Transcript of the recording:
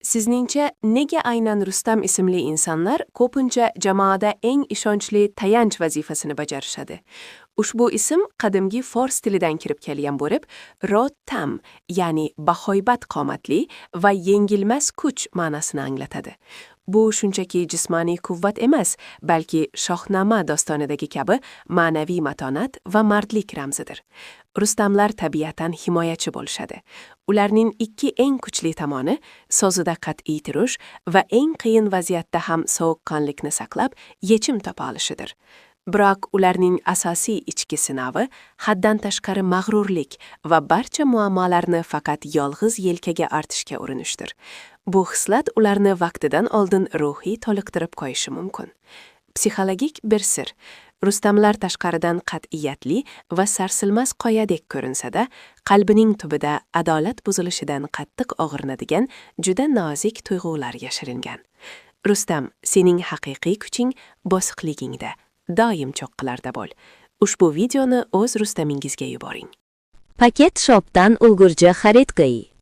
Sizningcha, nega aynan Rustam ismli insonlar ko'pincha jamoada eng ishonchli tayanch vazifasini bajarishadi? Ushbu ism qadimgi fors tilidan kirib kelgan bo'lib, ro-tam, ya'ni bahoybat qomatli va yengilmas kuch ma'nosini anglatadi. Bu shunchaki jismoniy quvvat emas, balki Shohnama dostonidagi kabi ma'naviy matonat va mardlik ramzidir. Rustamlar tabiatan himoyachi bo'lishadi. Ularning ikki eng kuchli tomoni so'zida qat'iy turish va eng qiyin vaziyatda ham sovuqqonlikni saqlab, yechim topa olishidir. Biroq ularning asosiy ichki sinovi haddan tashqari mag'rurlik va barcha muammolarni faqat yolg'iz yelkaga ortishga urinishdir. Bu xislat ularni vaqtidan oldin ruhiy toliqtirib qo'yishi mumkin. Psixologik bir sir. Rustamlar tashqaridan qat'iyatli va sarsilmas qoyadek ko'rinsa-da, qalbining tubida adolat buzilishidan qattiq og'rinadigan juda nozik tuyg'ular yashiringan. Rustam, sening haqiqiy kuching bosiqligingda. Doim cho'qqilarda bo'l. Ushbu videoni o'z Rustamingizga yuboring. Paket Shop'dan ulgurji xarid qiling.